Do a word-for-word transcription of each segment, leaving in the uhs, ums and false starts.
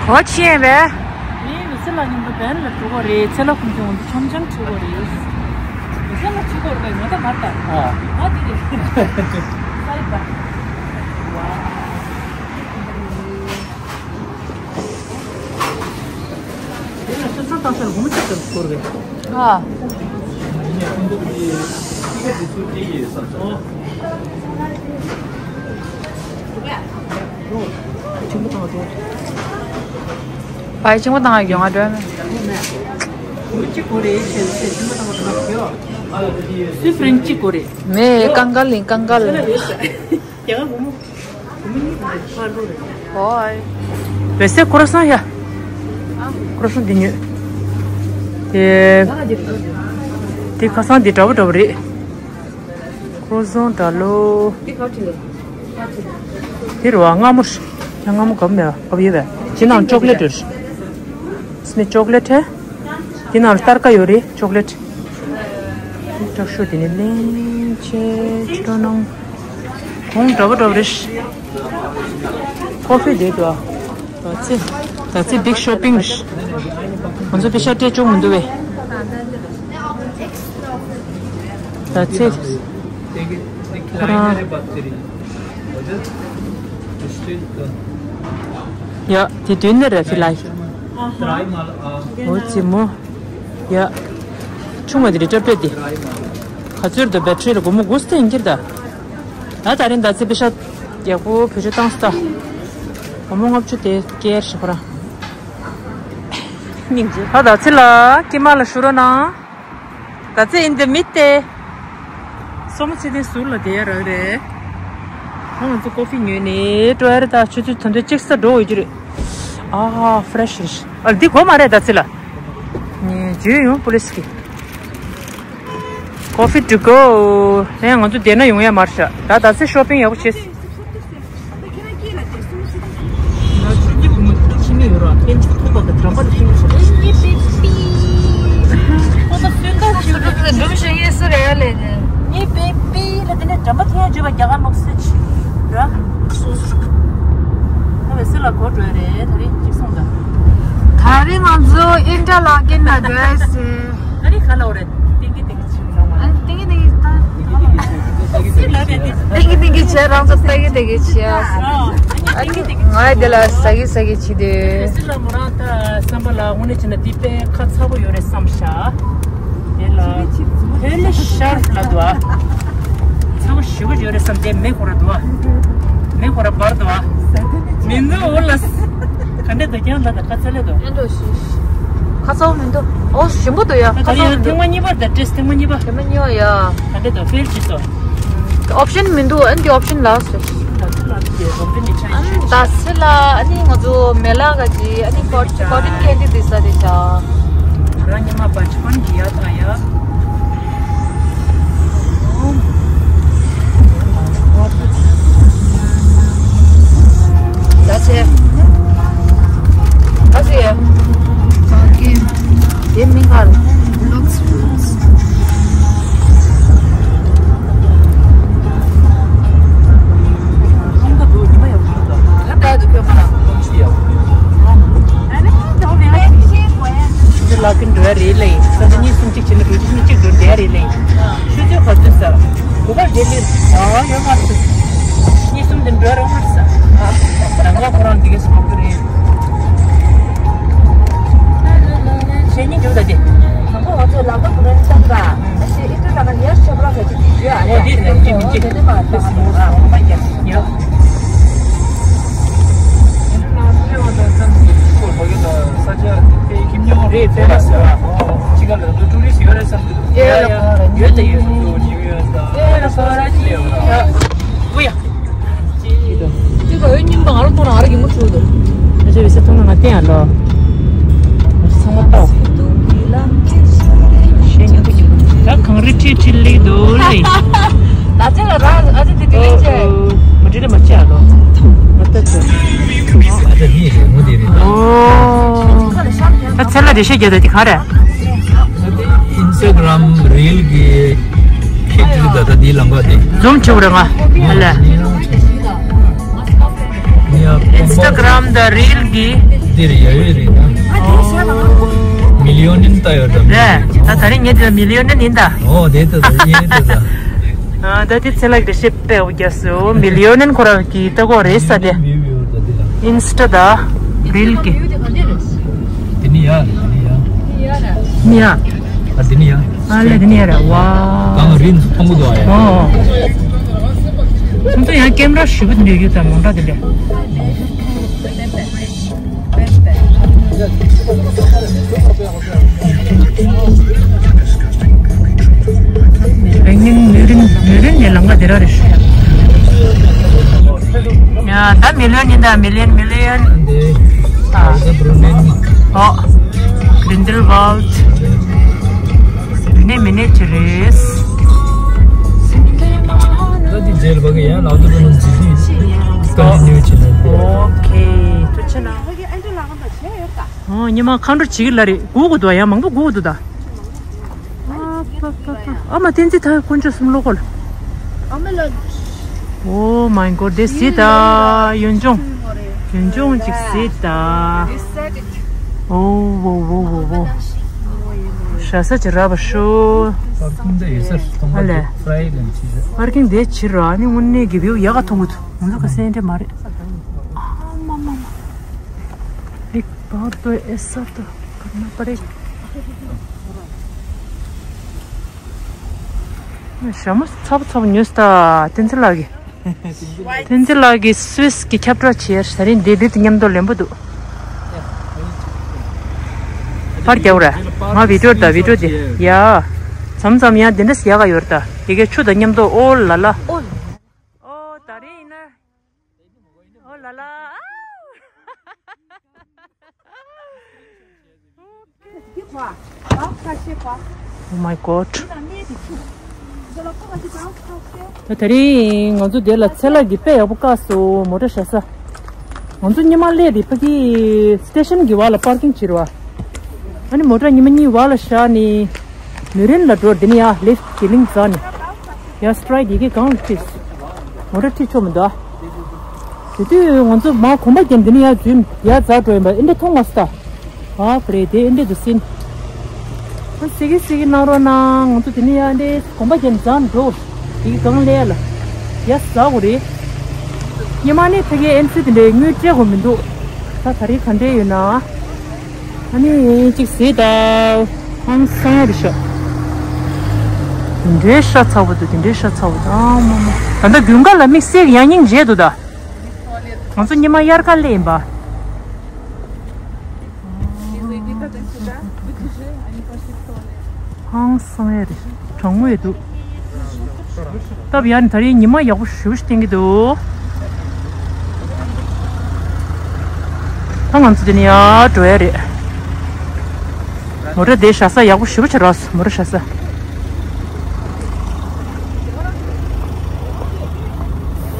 གོ་ཆེན་བས། ངས་མི་ཚེ་ལ་མཉམ་དུ་བན་ལ་འགྲོ་གི་རེད། ཚེ་ལ་ཁུངས་སྐྱོང་འདི་ཆམ་ཆམ་འཁྲིད་གི་རེད། མི་ཚེ་ལ་འཁྲིད་གི་རེད། ང་ད་མ་ལྟ། ཨ། ང་འདི་རེད། ས་ཡི་པ། ཝ། དེ་ལ་ཤ་ཚ་བཏང་ས་ལ་སྒོར་མོ་གཅིག་ཙམ་འཁོར་བས། ཨ། ཨོ། ཕའི་ཆེན་པོ་བཏང་ཡོང་ང་འགྲོ་མེད། སུས་ཕྲན་གཅིག་གོ་རེད། མེད་ཀང་ཀལ་ཡིན་ཀང་ཀལ། ཧོའི། བེ་སེ་ཁོ་ར་སང་ཡ། ཁོ་ར་སང་འདི་ཉོས། དེ། དེ་ཁ་སང་འདི་འདྲ་པོ་འདྲ་པོ་རེད། ཁོ་ར་སང་འདྲ་ལོ། འདི་རུ་བ་མངར་མོ་ཧྲ། ཡ་མངར་མོ་གབ་མེད་པ་གབ་ཡོད་པས། ཅི་ནང་ཅོག་ལེ་ཊི་རེད། སི་ནི་ཅོག་ལེ་ཊི། དེ་ནང་ལ་སྟར་ཀ་ཡོད་རེད་ཅོག་ལེ་ཊི། སྟག་ཤོ་དེ་ནི་ལེན་ཆེ་ཆོ་ནང་། གོང་འདྲ་པོ་འདྲ་པོ་རེད། ཀོ་ཧྥི་དེ་འདུག་ཨ། ད་ཚེ། ད་ཚེ་བིག་ཤོ་པིང་རེད། ང་ཚོ་པེ་ཤ་སྤྲད་ཆོག་མི་འདུག་བས། ད་ཚེ། ཁོ་རང་། ཡ། དེ་དུས་ནས་ར་ཕི་ལ། འོ་ཙི་མོ། ཡ། ཆུང་བ་དེ་རེད་སྐྲ་སྤྲད་དེ། ག་ཚོད་དུ་བེ་ཊི་རི་ལ་སྒོར་མོ་དགུ་སྟེང་འཁྱེར་ད། ད་ད་རིང་ད་ཚེ་པེ་ཤ། ཡག་པོ་བེད་སྤྱོད་བཏང་སྟ། སྒོར་མོ་ལྔ་བཅུ་དེ་སྐྱེལ་ཞིག་ཁོ་རང་། སྙིང་རྗེ། ད་ད་ཚེ་ལ་སྐྱེས་མ་ལ་ཞུ་རོགས་གནང་། ད་ཚེ་ཨིན་དི་མིད་དེ། སོ་མ་ཚེ་དེ་ཟུར་ལ་བསྡད་ཡ་རག་རེད། ཨ་ང་ཚོ་ཀོ་ཧྥི་ཉོས་ནས་སྤྲོ་ཡ་རེད། ད་ཆུ་ཚོད་ད་དུང་གཅིག་ས་འགྲོ་འོས་ཀྱི་རེད། ཨ་ཧ་ཧ་ཧ། ཧྥི་རེ་ཤི་རེད། ཨ་འདི་དགོས་མ་རེད་ད་ཚེ་ལ། ངས་བརྗོད་ཡོང་པོ་ལི་སི་གི། Coffee to go། ཨེ་ང་ཚོ་བསྡད་ན་ཡོང་ཡ་མ་རེད་ཤག་ད་ད་ཚེ་ཤོ་པིང་ཡག་པོ་བྱས། ད་རིང་ང་ཚོ་ཨིན་ཏྲ་ལ་ཀིན་ལ་འགྲོ་ཡ་ཟེར། ཨ་རི་ག་ལ་འོ་རེད། ཏིང་གི་ཏིང་གི་ཨ་ཏིང་གི་ཏིང་གི་ད། ཏིང་གི་ཏིང་གི་བྱས། རང་ཚོ་ཏིང་གི་ཏིང་གི་བྱས། ཨ་ནི་ང་དེ་ལ་ཟ་གི་ཟ་གི་བྱེད་དུས། སི་ལ་མོ་རང་ད་བསམ་པ་ལ་དངོས་གནས་བྱས་ན་འདི་དཔེ་ཁ་ཚ་པོ་ཡོད་རེད་བསམ་ཤག་དེ་ལ་ཧེ་ལི་ཤར་ལ་འདུག་ཨ། ཚ་པོ་ཞེ་པོ་ཡོད་རེད་བསམ། དེ་མེ་ཁོ་ར་འདུག་ཨ། མེ་ཁོ་ར་འབར་འདུག་ཨ། མི་འདུག་འོ་ལ། ག་འདྲ་འདུག་ཀྱང་ལ་དང་ཁ་ཚ་ལེ་འདུག་ཨེ་འགྲོ་ཤི། ཁ་ཚ་པོ་མི་འདུག་ཨོ་ཞིམ་པོ་འདུག་ཡ། ད་ཁ་ཚ་པོ་ཡང་མི་ཐེངས་མ་འདུག་གཉིས་པ་དང་ཏྲེས་ཐེངས་མ་གཉིས་པ། ཐེངས་མ་གཉིས་པ་ཡ། ག་འདྲ་འདུག་ཕེལ་ཅི་སོ། ཨོབ་ཤན་མི་འདུག་ཨ་འདི་ཨོབ་ཤན་ལ་སོ། ད་ཚེ་ལ་ཨ་ནི་ང་ཚོ་མེ་ལ་ག་ཅི་ཨ་ནི་ཀོ་ཊིན་ཀེན་ཌི་དེ་ས་དེ་ཆ། རང་ཉི་མ་པ་ཆི་ཕན་གི་ཡ་དང་ཡ། ད་ཚེ། ད་ཚེ། དེ་མིང་ག་རེད། Looks fruits. ད་ད་དུ་ཁྱོད་མ་ར། ཆུ་ཚོད་ལ་ཀིན་འགྲོ་ཡ་རེད་ལེ། ས་ཆ་གཉིས་གསུམ་གཅིག་བྱས་ན་འགྲོ་རྒྱུ་གཉིས་གཅིག་འགྲོ་བསྡད་ཡ་རེད་ལེ། ཆུ་ཚོད་ག་ཚོད་ས། གོ་པ་རེད་ལེ། ཨ་ཡོད་མ་རེད། གཉིས་གསུམ་དེ་འགྲོ་ཡ་རོགས་མ་རེད་ས། ད་ང་ཁོ་རང་འདི་གས་སུ་མ་གི་རེད། གཞན་གཉིས་འགྲོ་ད་དེ། དང་པོ་ང་ཚོས་ལག་པ་གུ་རེན་བཏང་ག་ཨ་ཞེ་ཨི་ཏུ་ལ་ང་ཉར་ཆོག་ར་ག་ཅིག་ཡོད་ཨ་ལེ། འོ་དེ་དེ་མི་གཅིག་དེ་དེ་མ་ལག་པ་གུ་རེན་ཨ་མ་རྒྱ་ཡོད། ད་གངས་རི་ཁྲིད་ཁྲིད་ལེགས་འདུག་ལེ། ད་ཅི་ལ་ར་ཨ་ཅེ་དེ་དེ་ལེགས་ཅེ། མ་དྲི་ལ་མ་ཅེ་ཨ་ལོ། མ་ལྟ་ཅེ། ཨ་ཅེ་ནི་རེད་མོ་དེ་རེད། ཨོ། ད་ཚེ་ལ་རེ་ཤ་རྒྱག་ད་དེ་ག་རེ། Instagram reel གི་ཁྱེད་ཀྱི་ད་ད་དེའི་ལམ་ཁ་དེ། ཛུམ་བྱེད་ར་ང་ཨ་ལ། Instagram དང་རིལ་གྱི་ འདིར་ཡ་ཡོད་རེད་ད། མི་ལི་ཡོན་ནིན་ད་ཡོད་ད། རེད། ད་ད་རིང་ངས་དེ་མི་ལི་ཡོན་ནིན་ཡིན་ད། ཨོ་དེ་ད་ད་ཡིན་དེ་ད། ཨ་ད་དེ་ཚེ་ལགས་འགྲེལ་བཤད་དཔེ་འོ་རྒྱ་སོ་མི་ལི་ཡོན་ནིན་ཁོ་རང་གི་ལྟ་གོ་རེད་ས་དེ། ཨིན་སི་ཊ་ད་རིལ་གི། དེ་ནི་ཡ་དེ་ནི་ཡ། ནི་ཡ། ཨ་དེ་ནི་ཡ། ཨ་ལེ་དེ་ནི་ཡ་རེད་བ། གང་རིན་མཐོང་གི་འདུག་ཨ་ཡ། ཨོ། ཁོང་ཚོ་ཡང་ཀེམ་ར་ཞིབ་པོ་འདྲ་ཡོད་ད་མོ་འདྲ་དེ་འདྲ། རང་ཉིད་མི་རིན་མི་རིན་ནས་ལམ་ཁ་དེ་ར་རེད། ཡ་ད་མི་ལི་ཡོན་ཡིན་ད་མི་ལི་ཡོན་མི་ལི་ཡོན། འདི་ཨ་ད་བུ་རུ་ནན། ཨོ། གྲིན་ཌེལ་ཝཱལ་ཌི། དེ་ནས་མི་ནས་ཅི་རེད། ད་འདི་རྗེས་ལ་བ་གི་ཡང་ལག་ཏུ་བུ་ནན་ཇི་ལི་ཀོན་ཊི་ནིའུ་བྱེད་ན་འདི། ཨོ་ཁེ་ཐུགས་རྗེ་གནང་། ཨོ་ཉི་མ་མཁའ་འགྲོ་བྱེད་ཀྱི་ལ་རེད་སྒུག་དགོས་འདུག་ཡང་མང་པོ་སྒུག་དགོས་འདུག་ད། ཨ་མ་བསྟན་འཛིན་ད་དཀོན་མཆོག་གསུམ་བློ་ཁོག་ལ། ཨ་མ་ལ། Oh my god དེ་གཟིགས་ད། ཡུལ་ལྗོངས། ཡུལ་ལྗོངས་ཅིག་གཟིགས་ད། ཨོ་ཝོ་ཝོ་ཝོ་ཝོ། ཞ་ས་ཅི་ར་བ་ཤོ། པར་ཀིང་དེ་ཡོད་སར་གཏོང་ཨ་ལེ། པར་ཀིང་དེ་ཕྱིར་ར་ནི་དངོས་གནས་དགེ་བའི་ཡག་ག་མཐོང་གི་འདུག་ང་ཚོ་ཁ་སེང་འདྲེ་མ་རེད། ཨ་མ་མ་མ། Big Bato Esato Karnapare. ཞྭ་མོ་ཚ་པོ་ཚ་པོ་ཉོས་ད་བསྟན་འཛིན་ལགས་ཀྱིས། བསྟན་འཛིན་ལགས་ཀྱིས་སུད་སི་གི་ཁྱབ་བསྒྲགས་བྱས་ད་རིང་འདི་འདི་མཉམ་དུ་ལེན་པོ་འདུག་ཕར་རྒྱག་ར། ང་བི་ཌིའོ་ད་བི་ཌིའོ་འདི་ཡ། མཚམས་མཚམས་ཡང་འདི་འདྲ་ཡག་ག་ཡོད་ར་ད་དེ་གའི་ཆུ་དང་མཉམ་དུ་ཨོ་ལ་ལ། ཨོ་ད་རིང་ཡིན་ན། ཨོ་ལ་ལ། Oh my god. ད་དེ་རིང་ང་ཚོ་དེ་ལ་ཚེ་ལགས་ཀྱིས་དཔེ་ཡག་པོ་བཀག་སོང་མོ་ཊ་བཞག་ས། ང་ཚོ་ཉི་མ་སླེབས་དེ་ཕ་གི་སི་ཊེ་ཤན་གྱི་བར་ལ་པར་ཀིང་བྱེད་ར་བ། ཨ་ནི་མོ་ཊ་ཉི་མ་གཉིས་བར་ལ་བཞག་ནས་མི་རིན་ལ་འགྲོ། དེ་ནས་ཡར་ལིཕ་ཊི་གི་ལིང་འཛག་ནས་ཡར་སི་ཊི་རའི་ཊི་དེ་གའི་སྒང་ལ་ཁྲིད། མོ་ཊ་ཁྲིད་ཆོག་མི་འདུག་དེ་དུས་ང་ཚོ་མར་གོམ་པ་བརྒྱབ་འདི་ནས་ཡར་འཛུལ་ཡར་འཛེགས་འགྲོ་ཡིན་པ་ཨེ་འདྲ་མཐོང་མ་སོང་ད། ཨ་ཀ་རེ་དེ་ཨེ་འདྲ་འདུག་སེ། ཨ་སེ་གི་སེ་གི་གནང་རོགས་གནང་། ང་ཚོ་དེ་ནས་ཡར་འདི་གོམ་པ་བརྒྱབ་འཛེགས་འགྲོ། དེ་གི་སྒང་ལ་ཡར་ལ་ཡར་འཛེགས་དགོས་རེད། ཉི་མ་ནས་ཕ་གིའི་ཨེམ་སི་དེ་འདྲའི་དངུལ་སྤྲད་དགོས་མི་འདུག་ད་ད་རེས་ག་འདྲས་ཡོད་ན། ཨ་ནི་གཅིག་གཟིགས་དང་། ཧང་སང་ཡ་རེད་ཤག་དེ་འདྲའི་ཤ་ཚ་བོ་འདུག་དེ་འདྲའི་ཤ་ཚ་བོ་འདུག་ཨ་མ་མ། ད་ལྟ་དགུན་ཁ་ལ་དམིགས་བསལ་གྱི་ཡང་སྙིང་རྗེ་འདུག་ད། ང་ཚོ་ཉི་མ་དབྱར་ཁ་སླེབས་ཡིན་པ། ཧང་སང་ཡ་རེད། གྲང་མོ་ཡོད་འདུག་སྟབས་ཡག་ནི་ད་རེས་ཉི་མ་ཡག་པོ་ཞེ་པོ་ཞིག་བསྟན་གྱི་འདུག་ད་ང་ཚོ་དེ་ནས་ཡར་འགྲོ་ཡ་རེད། མོ་ཊ་དེ་བཞག་ས་ཡག་པོ་ཞེ་པོ་ཅིག་རག་སོང་། མོ་ཊ་བཞག་ས།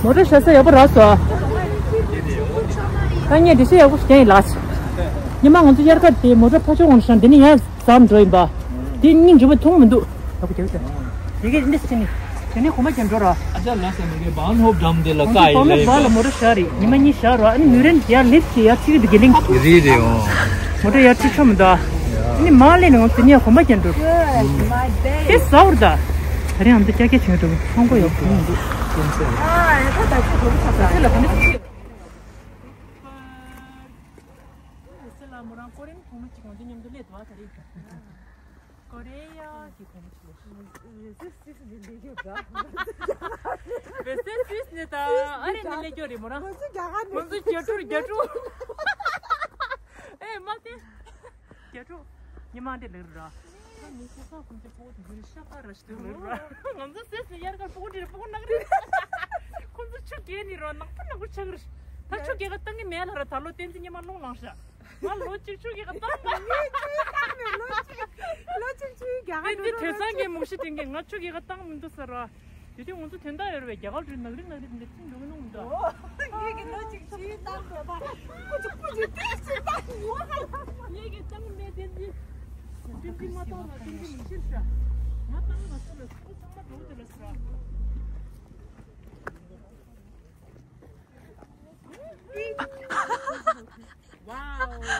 མོ་ཊ་བཞག་ས་ཡག་པོ་རག་སོང་། ད་ངས་འགྲེལ་བཤད་ཡག་པོ་ཞིག་རྒྱག་ཡིན་ལགས། ཉི་མ་ང་ཚོ་དབྱར་ཁ་དེ་མོ་ཊ་ཕར་ཕྱོགས་ངོས་ནས་བཞག་འདི་ནས་ཡར་འཛེགས་འགྲོ་ཡིན་པ། དེ་སྙིང་རྗེ་པོ་མཐོང་མི་འདུག་ཡག་པོ་རྒྱག་དེ། དེ་གས་འདི་ཕྱིན་ནས་དེ་ནས་གོམ་པ་རྒྱག་འགྲོ་ར། ཨ་ཅག་ལགས་སེ་མི་གེ་བཱན་ཧོབ་འགྲམ་དེ་ལ་ང་ཚོ་ཀ་ཡི་བཱན་ཧོབ་ལེ་བཱ་ལ་མོ་ཊ་བཞག་རེད། ཉི་མ་གཉིས་བཞག་ར། ཨ་ནི་མི་རན་ཡར་ལིཕ་ཊི་ཡར་ཁྲིད་ཀྱི་འདུག་དགེ་ལིང་། རེད་རེད། འོ། མོ་ཊ་ཡར་ཁྲིད་ཆོག་མི་འདུག་ཨ་ནི་མར་སླེབས་ནས་ང་ཚོ་དེ་ནས་གོམ་པ་རྒྱག་འགྲོ། དེ་ཟ་བར་ད། ད་རིང་ང་ཚོ་ཀྱག་ཀྱག་བྱེད་འགྲོ་གི་ཧང་གོ་ཡག་པོ་མི་འདུག་ཨ་ཡ་ད་ད་ཁྱོད་གོམ་པ་ཆགས་ས་ཁྱོད་ལ་ག་ནས་ཁྱོད། སི་ལ་མོ་རང་ཀོ་རེན་གོང་མ་གཅིག་ང་ཚོ་མཉམ་དུ་སླེབས་འདུག་ཨ་ད་རེས། ཀོ་རེ་ཡ་གི་གོང་མ་གཅིག་ལ། བེ་སེ་སིས་ནི་ལེ་གི་ག་བེ་སེ་སིས་ནི་ད་ཨ་རེ་ནི་ལེ་གྱོ་རེ་མོ་རང་། ང་ཚོ་རྒྱ་གར་ནས། ང་ཚོ་རྒྱ་ཕྲུག་རྒྱ་ཕྲུག་ཨེ་མ་དེ། རྒྱ་ཕྲུག་ཉི་མ་འདི་ལེགས་ར། ཨ་ནི་ཁོ་ས་ཁོང་ཚོའི་ཕྲུ་གུ་དེ་ཚོའི་ཤ་ཁ་ར་ཞིག་དེ་ལེགས་ར། ང་ཚོ་སེམས་སུ་དབྱར་ཁར་ཕྲུ་གུ་འདྲི་རེད་ཕྲུ་གུ་ནག་རེད། ཁོང་ཚོ་ཆུ་རྐྱལ་ནི་ར་ནག་པོ་ནག་པོ་ཆགས་རེད། ད་ཆུ་རྐྱལ་ཁ་བཏང་གི་མེད་ལ་ར། ད་ལོ་བསྟན་འཛིན་ཉི་མ་རླུང་ལངས་ཤག་ང་ལོ་གཅིག་ཆུ་རྐྱལ་ཁ་བཏང་མ། ངས་ཆུ་རྐྱལ་བཏང་མེད་ལོ་གཅིག་ལོ་གཅིག་ཆུ་རྐྱལ་ཁ། བསྟན་འཛིན་དེང་སང་གི་མུག་ཤི་དེང་གི་ང་ཆུ་རྐྱལ་ཁ་བཏང་མི་འདུག་ཟེར་ར། དེ་དུས་ང་ཚོ་དོན་དག་ཡོད་རེད་པས། རྒྱ་གར་རི་ནག་རི་ནག་རི་འདི་འདྲ་ཚིག་འགྲོ་གི་ནོ་མི་འདུག་ཨོ། ངེད་ཀྱི་ལོ་གཅིག་ཇུས་བཏང་དགོས་པ། ཀུ་ཅི་ཀུ་ཅི་ཏིག་ཅིག་བཏང་ཡོད་ཧ་ལ། ངེད་ཀྱི་བཏང་མེད་དེ་འདི། དེ་འདི་མ་བཏང་ན་དེ་འདི་མི་ཤེས་ཤག་ང་བཏང་མ་སོང་ལ་སུ་ཚང་མ་འགྲོ་དེ་ལ་ཟེར། Wow.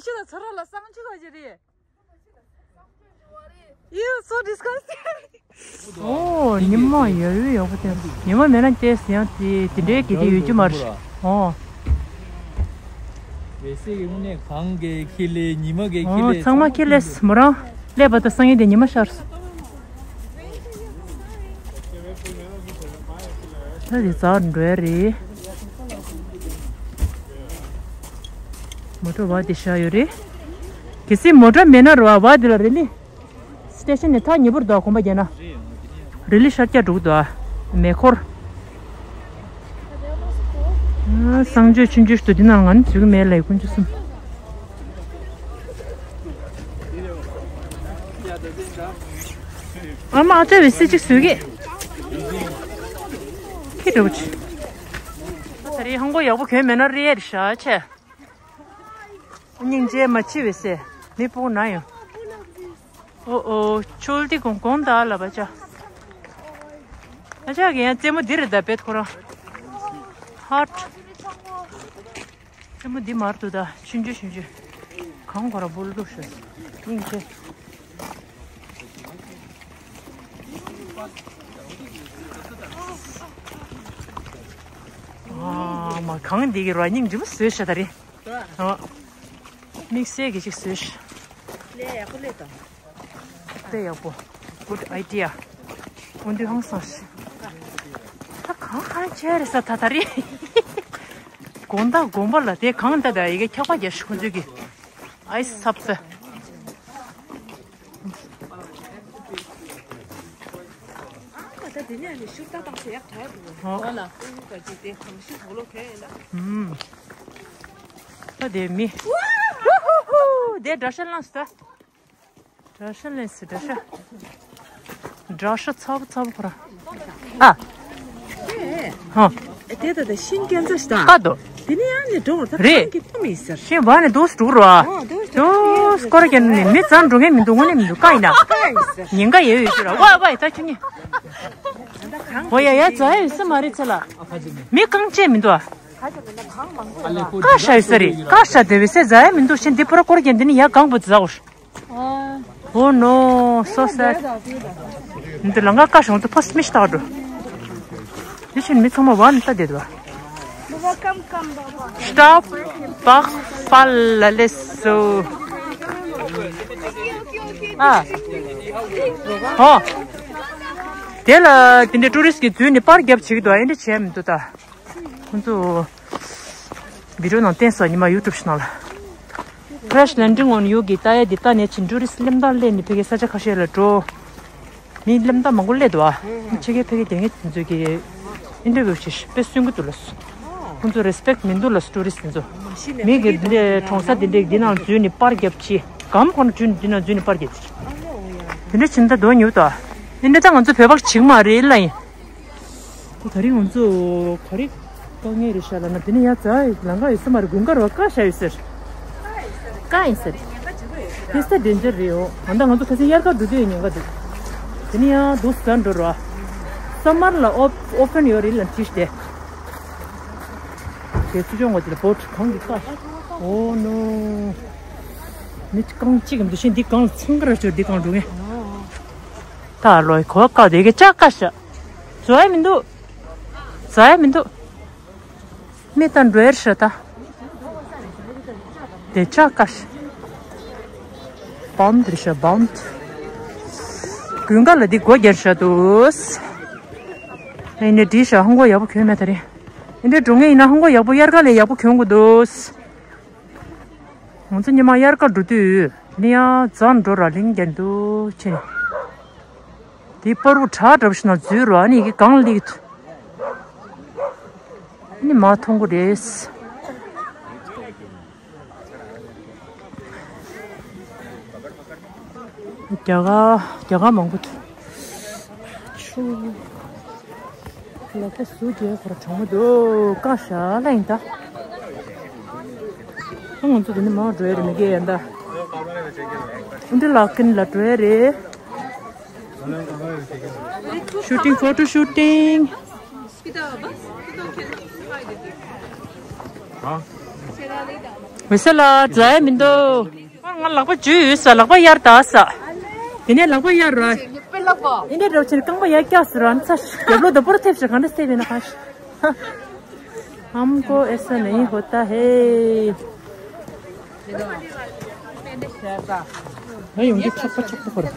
ཤི་ད་ཚོ་ར་ལ་སང་ཆུ་ག་ཅི་རེད། You so disgusting. ཨོ། ཉི་མ་ཡོད་ཡོད་ཡོད་པ་དེ། ཉི་མ་མེད་ན་སྐྱེས་ཡང་དེ་དེ་འདྲའི་གི་དེ་ཡོད་རྒྱུ་མ་རེད། ཨོ། ཨོ། ཚང་མ་ཁྱི་ལས་མོ་རང་སླེབས་པ་དང་སང་ཉིན་དེ་ཉི་མ་ཤར་སོང་། ད་དེ་ཚར་འགྲོ་ཡ་རེད། མོ་ཊ་བ་དེ་ཤར་ཡོད་རེད། གལ་སྲིད་མོ་ཊ་མེད་ན་ར་བ་དེ་ལ་རི་ལི་སི་ཊེ་ཤན་ནས་ཐག་ཉེ་པོར་འདུག་གོམ་པ་རྒྱག་ན། རི་ལི་ཤར་རྒྱག་འགྲོ་གི་འདུག་མེ་འཁོར། གསང་སྤྱོད་ཆུང་ཆུང་ཞིག་ཏུ་འདི་ནང་ང་ནི་འཛུལ་གི་མེད་ལ་ཡི་ཀུན་སྤྱོད་གསུམ། ཨ་མ་ཨ་ཅག་བི་སི་གཅིག་བཟོས་གི། ཁྱི་འདྲ་བོ་ཅིག་ད་རེས་ཧང་གོ་ཡག་པོ་གྱོན་མེད་ན་རེད་ཤག་ཆེ། སྙིང་རྗེ་མ་འཆི་བའི་སྲས་མི་སྤུ་ན་ཡང་། ཨོ་ཨོ་ཆོལ་འདི་གོང་གོང་ད་ལ་བ་ཅག་ཨ་ཅག་གི་ཡང་རྩེད་མོ་འདི་རེད་ད་བེད་ཁོ་རང་། ཧར་ཊི། རྩེད་མོ་འདི་མར་དུ་ད་ཆུང་ཆུང་ཆུང་ཆུང་། གང་ཁོ་རང་བུ་ལུག་ཤོད་སྙིང་རྗེ། ཨ་མ་གང་འདི་གི་ར་སྙིང་རྗེ་མོ་བཟོས་ཤ་ད་རེད། ཨ། དམིགས་བསལ་གྱི་ཅིག་བཟོས་ཤིག་ལས་ཡག་པོ་ལས་དང་། དཔེ་ཡག་པོ། Good idea. འོ་འདི་ཧང་སང་ཤིག་ད་གང་གང་བྱས་རེད་ས་ད་ད་རེད། དགོང་དག་དགོང་པ་ལ་དེ་གང་ད་ད་ཡི་གེ་འཁྱག་པ་རྒྱག་ཤིག་ཁོ་ཚོས་ཀྱི། ཨའི་སབ་ས། ད་དེ་ནས་ནི་ཤུགས་ད་བཏང་ཚེ་ཡག་དྲག་འདུག་ཧོ། ཨོ་ལ་ཀུ་ཀ་ཅིག་དེ་གང་ཤུགས་འོ་ལོ་ཁེ་ལ། ཧུམ། ད་དེ་མི། དེ་དགྲ་ཤ་ལངས་སོ། དགྲ་ཤ་ལངས་སོ་དགྲ་ཤ། དགྲ་ཤ་ཚ་པོ་ཚ་པོ་ཁོ་ར། ཨ། ཧོ། དེ་ད་ད་ཤིང་སྐྱོན་ཚ་ཞིག་ད། ཀ་དོ། དེ་ནས་ཡང་ནས་འགྲོ་བར་ད་རེད། གང་གི་ཕ་མི་ཟེར། ཤེས་བ་ནས་འདུག་སེ་འགྲོ་རོ། ཨོ་འདུག་སེ་འགྲོ། འདུག་སེ་སྐོར་རྒྱབ་ནས་མི་ཙམ་འགྲོ་མཁན་མི་འདུག་དངོས་གནས་མི་འདུག་ཀ་ཡིན་ན། ཀ་ཡིན་ཟེར། ཉེན་ཁ་ཡོད་ཡོད་ཅིག་ར་ཝ་ཝ་ད་ཁྱོད་ཉེ། འོ་ཡ་ཡ་ཛ་ཡོད་ས་མ་རེད་ཚེ་ལ། མི་རྐང་བཅད་མི་འདུག་ཨ། ཀ་ཤ་ཡོད་ས་རེད་ཀ་ཤ་དེ་བས་སེ་ཛ་ཡ་མི་འདུག་ཤེས་འདི་པོ་ར་སྐོར་རྒྱབ་འདི་ནི་ཡ་གང་པོ་ཛ་འོ། Oh no, so sad. འདི་ལ་ང་ཀ་ཤོང་དུ་ཕོ་སི་མི་ཤི་ཏག་འགྲོ། འདི་ཕྱིན་མི་ཚང་མ་བར་ནི་ལྟ་བསྡད་འདུག Stop. པགས་པ་ལ་ལས་སུ། ཨ། ཧོ། དེ་ལ་དེ་འདྲའི་ཊུ་རི་སི་གི་འཛུལ་ནས་པར་རྒྱབ་བྱེད་ཀྱི་འདུག་ཨ་འདྲ་བྱས་མི་འདུག་ད། ཁོང་ཚོ་བི་ཌིའོ་ནང་བསྟན་སོགས་ཉི་མ་ཡུ་ཊུབ་ནང་ལ། Crash landing on you གི་ལྟ་ཡ་འདི་ལྟ་ནས་ཕྱིན་ཊུ་རི་སི་གླེམ་སྟངས་སླེབས་ནས་ཕ་གིའི་ས་ཆ་ཁ་ཤས་ལ་འགྲོ། མི་གླེམ་སྟངས་མང་པོ་སླེབས་འདུག་ཨ། ཕ་གིའི་ཕ་གིའི་དེ་ངས་དེ་ཚོ་གི་ཨིན་ཊར་བིའུ་བྱེད་དཔེ་སུན་གི་འདུག་ལ། ཁོང་ཚོ་རེ་སི་པེག་མི་འདུག་ལ་ཊུ་རི་སི་དེ་ཚོ། མི་གི་འདི་འདྲའི་གྲོང་གསེབ་འདི་འདྲའི་འདི་ནང་འཛུལ་ནས་པར་རྒྱབ་ཕྱིན་གམ་ཁོང་འཛུལ་ནས་འདི་ནང་འཛུལ་ནས་པར་རྒྱབ་ཕྱིན། དེ་འདྲ་བྱེད་ན་ད་དོན་ཉུང་འདུག་ཨ། འདི་འདྲ་ད་ང་ཚོ་བོད་པ་བྱེད་ཀྱི་མ་རེད་ལ་ཡིན། ད་ད་རིང་ང་ཚོ་ག་རེ་དཀའ་ངལ་རེད་ཤག་ལབ་ན་དེ་ནི་ཡ་ཛ་ལམ་ཁ་ཡོད་ས་མ་རེད། དགུན་ཁ་རེད་བ། ཀ་ཤ་ཡོད་ཟེར། ཀ་ཡིན་ཟེར། ཧེ་ས་དེ་འདྲ་རེད་ཡོ། ད་ལྟ་ང་ཚོ་ཁ་སང་དབྱར་ཁ་འགྲོ་དུས་ཉེན་ཁ་འདུག་དེ་ནི་ཡང་འདུག་ཟ་འགྲོ་ར། ས་མར་ལ་ཨོ་ཨོ་ཕན་ཡོད་རེད་ལ་བྲིས་ཏེ། དེ་ཚུར་སྦྱོང་བ་དེ་ལ་བོ་ཊི་གང་གི་ཀ་ཤ། Oh no. མི་རྐང་གཅིག་གམ་དུ་ཤེས་འདི་གང་ལ་ཚང་ག་ར་ཅོ་འདི་གང་འགྲོ་ངེ། ད་ལོའི་གོ་བ་བཀག་དེ་གི་ལྕགས་ཀ་ཤ། བཟོ་ཡ་མི་འདུག་བཟོ་ཡ་མི་འདུག་མི་ད་འགྲོ་ཡར་ཤ་ད། དེ་ལྕགས་ཀ་ཤ། བམ་དེར་ཤ་བམ། དགུན་ཁ་ལ་འདི་སྒོ་རྒྱབ་ཤ་འདུག་ཨེ་ནས་འདི་ཤ་ཧང་གོ་ཡག་པོ་གྱོན་མེད་ད་རེད། ཨེ་འདྲའི་འགྲོ་ངེས་ཡིན་ན་ཧང་གོ་ཡག་པོ་དབྱར་ཁ་ལས་ཡག་པོ་གྱོན་དགོས་འདུག་ང་ཚོ་ཉི་མ་དབྱར་ཁ་འགྲོ་དུས་ནི་ཡང་རྫ་འགྲོ་ར་ལིང་རྒྱན་དུ་ཕྱིན། དེ་པར་བུ་དྲག་དྲག་ཞིག་ན་འཛུལ་རོ། ཨ་ནི་ཡི་གེ་གང་ལེགས་ནི་མ་མཐོང་གི་རེད། རྒྱ་གར་རྒྱ་གར་མང་པོ་འདུག་ཆུ། ལག་པ་ཟུག་རྒྱག་ཁོ་ར་གྲང་མོ་འདུག་ཀ་ཤ་ལ་ཡིན་ད། ང་ཚོ་དེ་ནི་མང་འགྲོ་ཡ་རེད་མི་དགེ་ཡ་ད། འདི་ལག་ཀིན་ལ་འགྲོ་ཡ་རེད། Shooting, photo shooting. མི་ས་ལ་རྫ་ཡ་མི་འདུག་ང་ལག་པ་འཇུས་ཡོད་ས། ལག་པ་གཡར་ད་ས། དེ་ནས་ལག་པ་གཡར་ར། དེ་ནས་རོགས་ཆེན་རྐང་པ་ཡར་བཀྱག་ས་ར་ཚ། རྒྱབ་ལོག་ད་པོར་ཐེབས་ཤིག་གང་འདྲ་སེ་བས་ན་ཁ་ཤ། हमको ऐसा नहीं होता है। ཡོང་གི་ཆག་པ་ཆག་པ་ཁོ་ར།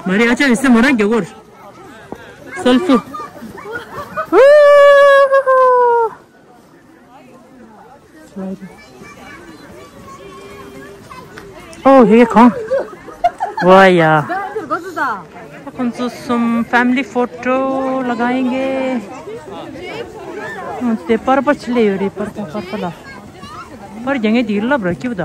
མ་རེད་ཨ་ཅག་ཡོད་ས་མོ་རང་རྒྱག་གོ། སོལ་སུ། ཨོ་ཧེ་གང་། ཝ་ཡ། ཁོང་ཚོ་གསུམ་ཕེ་མི་ལི་ཕོ་ཊོ་ལ་ག་ཡིན་གེ། དེ་པར་པར་ཆི་ལེ་ཡོད་རེད། པར་པར་པར་པར་ལ། པར་རྒྱག་མཁན་དེ་ལབ་ར་སྐྱིད་པོ་ད།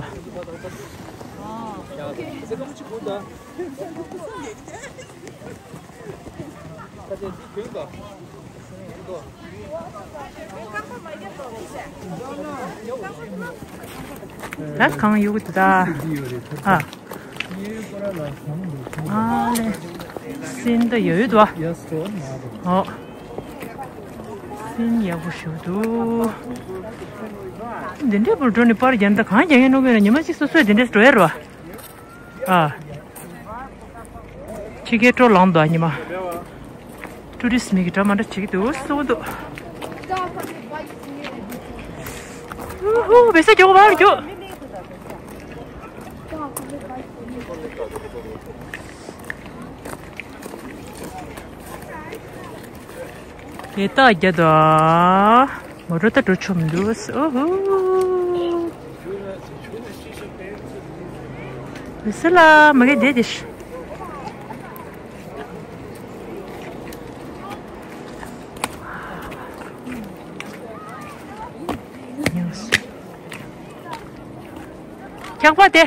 ད་གང་ཡོད་ད། ཨ། ཨ་ལེ། སིན་ད་ཡོད་ཡོད་དོ། ཨོ། སིན་ཡག་པོ་ཞིག་འདུག་འདི་འདྲའི་བུ་འགྲོ་ནས་པར་རྒྱག་ན་ད་གང་རྒྱག་ཡིན་ནོ་མེད་ན། ཉི་མ་གཅིག་སོ་སོས་འདི་འདྲས་འགྲོ་ཡ་རོ། ཨ། ཁྱི་སྐད་སྤྲོ་ལངས་འདུག་ཉི་མ། ཊུ་རི་སི་མི་གི་འདྲ་མ་འདྲ་བྱེད་ཀྱི་འདུག་སུ་འདུག་ཧུ་ཧུ་བེ་སེ་རྒྱོག་བར་རྒྱོག་དེ་ལྟ་རྒྱ་དང་། མོ་ཊ་ད་འགྲོ་ཆོག་མི་འདུག་ཨོ་ཧུ། ཟི་ལ་མ་གི་དེ་དེ་ཤི། ཁྱག་པ་དེ།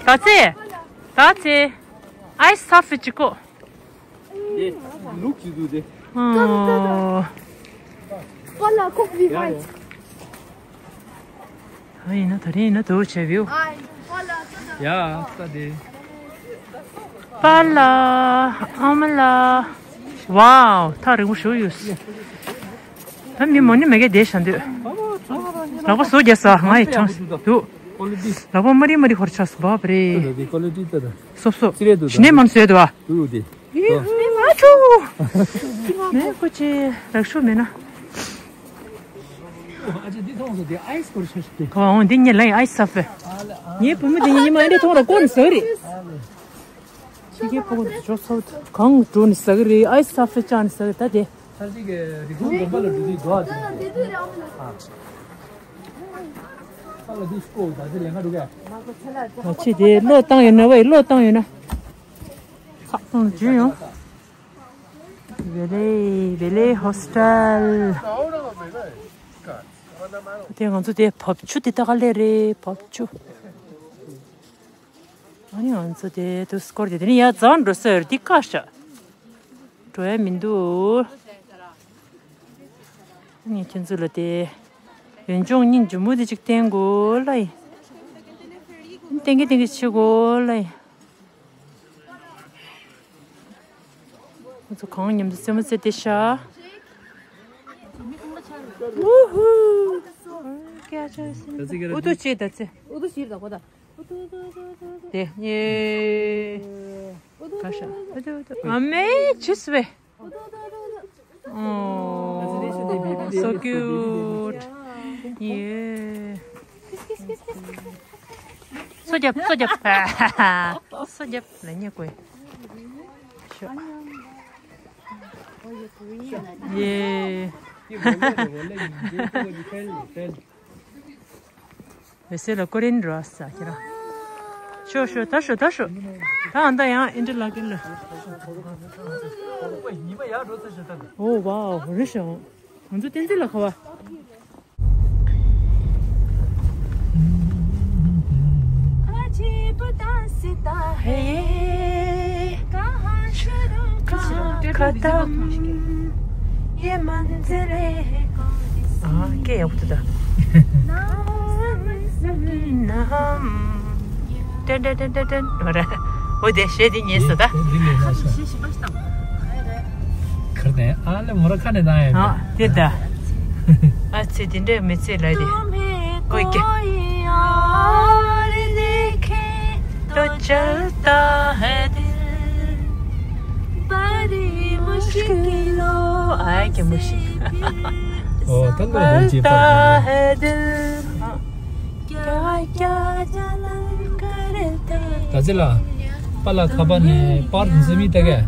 ད་ཚེ། ད་ཚེ། ཨའི་སི་ཧྥེ་ཅི་ཀོ། ལུག་ཅིག་འདུག་དེ། ཨོ། པ་ལ་ཁོག་བི་ཡ་ཡ། ཨ་ཡིན་ན་ད་རིང་ཡིན་ན་དོ་བྱས་བིའུ། ཡ་ས་དེ། པ་ལ། ཨ་མ་ལ། ཝའོ་ཐག་རིང་པོ་ཞུ་ཡོད། ད་མི་མོ་ནི་མེ་གེ་བསྡད་བཞག་འདོད། ལག་པ་བཟོ་རྒྱག་ས་ང་ཡི་གྲངས་འདུག་ལག་པ་མ་རི་མ་རི་ཧོར་ཆགས་སུ་བབ་རེད། སོབ་སོབ་ཞི་ནས་མ་བཟོས་འདུག་ཨ། ཨ་ཆུ། མེ་ཁོ་ཆེ་རག་ཤོ་མེད་ན། ཨོ་འདི་ཉེ་ལ་ཨའི་སི་ཧྥེ། ངའི་བུ་མོ་འདི་ཉི་མ་འདི་མཐོང་ར་བསྐོར་ནས་ཟ་གི་རེད། ཁྱི་སྐད་ཕོ་གོ་འདི་ཇོ་ཚོ་གང་འགྲོ་ནས་ཟ་གི་རེད། ཨའི་སི་ཧྥེ་བཅག་ནས་ཟ་གི་ད་དེ། ཚར་གཅིག་གི་རི་ཀོན་དགོན་པ་ལ་འགྲོ་དུས་འགྲོ་བ་དེ་རེད། ཨ་ལ་དུས་སྐོར་ད་ཚེ་ལས་ང་འགྲོ་ག་ཨ་ཆེ་དེ་བློ་བཏང་ཡོད་ན་བའི་བློ་བཏང་ཡོད་ན། ཁག་ཐོང་ལ་འཇུས་ཡོང་། བེ་ལེ་བེ་ལེ་ཧོ་སི་ཊལ། དེ་ང་ཚོ་དེ་བབ་ཆུ་དེ་ད་ག་ལེ་རེད་བབ་ཆུ། ཨ་ནི་ང་ཚོ་དེ་དུ་སྐོར་དེ་དེ་ནི་ཡ་རྫ་འགྲོ་ས་ཡོད་རེད་འདི་ཀ་ཤ། འགྲོ་ཡ་མི་འདུག་ཨ་ནི་ཁྱེད་ཚོ་ལ་དེ་ཡོན་ལྗོངས་སྙིང་རྗེ་མོ་དེ་ཅིག་བསྟན་དགོས་ལ་ཡིན། བསྟན་གི་བསྟན་གི་བྱེད་དགོས་ལ་ཡིན། ང་ཚོ་གང་མཉམ་དུ་རྩེད་མོ་རྩེ་བསྡད་ཤག་ཝུ་ཧུ། ཨུ་ཏུ་ཅེ་ད་ཙེ། ཨུ་ཏུ་ཞིབ་ད་གོ་ད། ཨུ་ཏུ་ཏུ་ཏུ་ཏུ་ཏུ། དེ་ཡེ། ཨུ་ཏུ་ཏུ་ཏུ། ཨུ་ཏུ་ཏུ་ཏུ། ཨ་མའི་ཇུས་བེ། ཨུ་ཏུ་ཏུ་ཏུ་ཏུ། Oh, so cute. Yeah. སོ་རྒྱབ། སོ་རྒྱབ། སོ་རྒྱབ་ལ་ཉེ་གོས། ཤོ། ཡེ། མི་སེ་ལ་ཀོ་རིན་རོ་ས་ཁྱེད་རང་། ཤོ་ཤོ་ད་ཤོ་ད་ཤོ། ད་ཨ་ད་ཡང་ཨིན་ཏྲ་ལ་ཀིན་ལ། ཨོ་ཝའོ་རི་ཤོ། ང་ཚོ་བསྟན་འཛིན་ལ་ཁ་བ། ཁ་ཏམ། ཡེ་མན་ཛེ་རེ། ཨ་སྐད་ཡག་པོ་འདུག་ད། ནམ། ཏན་ཏན་ཏན་ཏན་ཏན། འོ་རེད། འོ་དེ་གཞས་དེ་ཉན་སོང་ད། ཁར་ནས་ཨ་ལེ་མོ་ར་ཁ་ནས་ན་ཡ། ཨ་དེ་ད། ཨ་ཙི་དེ་འདྲས་མི་ཚེ་ལ་དེ། ཀོ་ཀྱ། तो चलता है दिल, बड़ी मुश्किलों से फिर संभलता है दिल। ཨོ་ད་ལོ་ལོ་ཅེས་པ། क्या क्या जलन करता है। ད་ཅི་ལ། པཱ་ལགས་ཁ་པར་ནས་པར་འཛིན་མི་ལྟ་གས།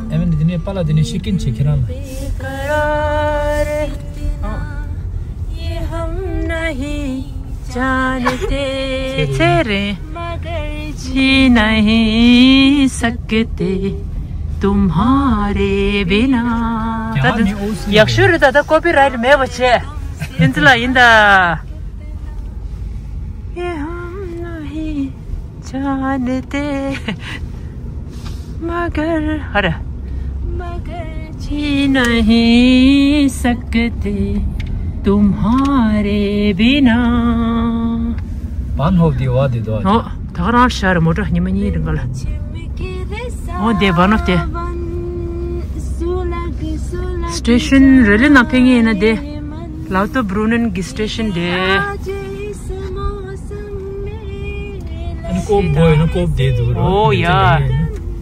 ཨ་མ་འདི་ནས་པཱ་ལགས་འདི་ནས་ཤི་ཀིན་བྱེད་ཁྱེད་རང་ལ། ये हम नहीं जानते। ཚེ་རིང་། मगर जी नहीं सकते तुम्हारे बिना। ད་དུང་ཡག་ཤོས་རེད། ད་ད་ཀོ་པི་རའེ་ཊི་མེད་པ་བྱས། ཡིན་ཙི་ལ་ཡིན་ད། ये हम नहीं जानते मगर हर मगर जी नहीं सकते तुम्हारे बिना। बानहोफ दी वाह दे दो। ཨོ། ད་ག་རང་ཤར་མོ་ཊ་ཉི་མ་གཉིས་རིང་ག་ལ། ཨོ་དེ་བཱན་ཧོབ་དེ། སི་ཊེ་ཤན་རེ་ལི་ནང་ཕེབས་ངེས་ཡིན་ན་དེ། ལའུ་ཏོ་བྷྲུ་ནན་གྱི་སི་ཊེ་ཤན་དེ། ཨ་ནི་ཀོབ་བོ་ཡིན་ན་ཀོབ་བསྡད་འདུག་རོ། ཨོ་ཡ།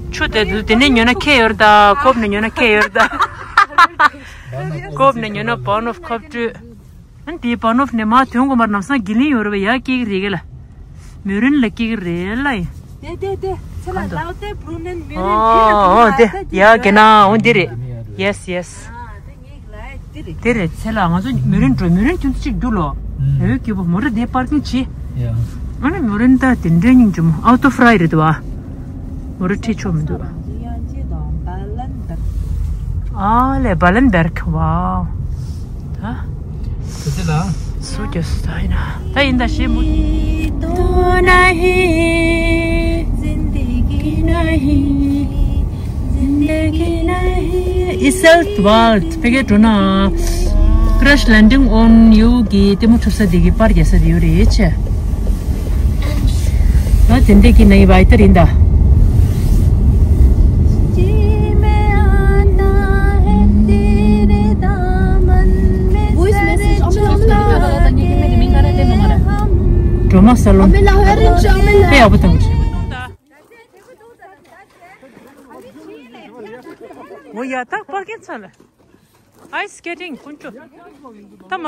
ཆུ་དེ་འདུག་དེ་ནས་ཉོ་ན་ཁེ་ཡོད་ད། ཀོབ་ནས་ཉོ་ན་ཁེ་ཡོད་ད། ཀོབ་ནས་ཉོ་ན་བཱན་ཧོབ་ཁོབ་སྤྲོད། ཨ་ནི་དེའི་བཱན་ཧོབ་ནས་མར་ཐོན་དགོས་མར་ལམ་སང་གི་ལིང་ཡོད་རེད་པ། ཡར་སྐྱེ་གི་རེད་ག་ལ། མུ་རན་ལ་སྐྱེ་གི་རེད་ལ་ཡིན། དེ་དེ་དེ་ཚེ་ལ་ལའོ་ཏེ་བྷྲུ་ནན་མུ་རན། ཨོ་ཨོ་དེ་ཡ་གེ་ན་འོ་འདི་རེད། ཡེས་ཡེས། དེ་རེད། ཚེ་ལ་ང་ཚོ་མུ་རན་འགྲོ། མུ་རན་ཁྱོད་ཚོ་གཅིག་རྒྱུག་ལོ། ཨོ་སྐྱིད་པོ་མོ་ཊ་དེ་པར་ཀིང་བྱེད། ཨ་ནི་མུ་རན་ད་དེ་འདྲའི་སྙིང་རྗེ་མོ། ཨའུ་ཏོ་ཧྥི་རའི་རེད་དོ། མོ་ཊ་ཁྲིད་ཆོག་མི་འདུག་ཨ་ལེ་བཱ་ལན་བེར་ཁི། ཝའོ། ད། ཁྱོད་ཚེ་ལ། སུ་རྒྱབ་སུ་ད་ཡིན་ན། ད་ཡིན་ད་ཞེས་མོ། तो नहीं जिंदगी नहीं, जिंदगी नहीं। इस साल वाल्ट ཕ་གིར་འགྲོ་ན། Crash Landing on You གི་ལྟད་མོ་འཁྲབ་ས་དེ་གི་པར་རྒྱག་ས་དེ་ཡོད་རེད་ཆེ། ད་དེ་འདྲས་ཀྱི་ནའི་བའི་ཏར་ཡིན་ད། སྒྲོལ་མ་ས་ལོ། དཔེ་ཡག་པོ་དང་། འོ་ཡ་ད་པར་ཀིང་ཚ་ལ། Ice skating དཀོན་མཆོག་ད་མ་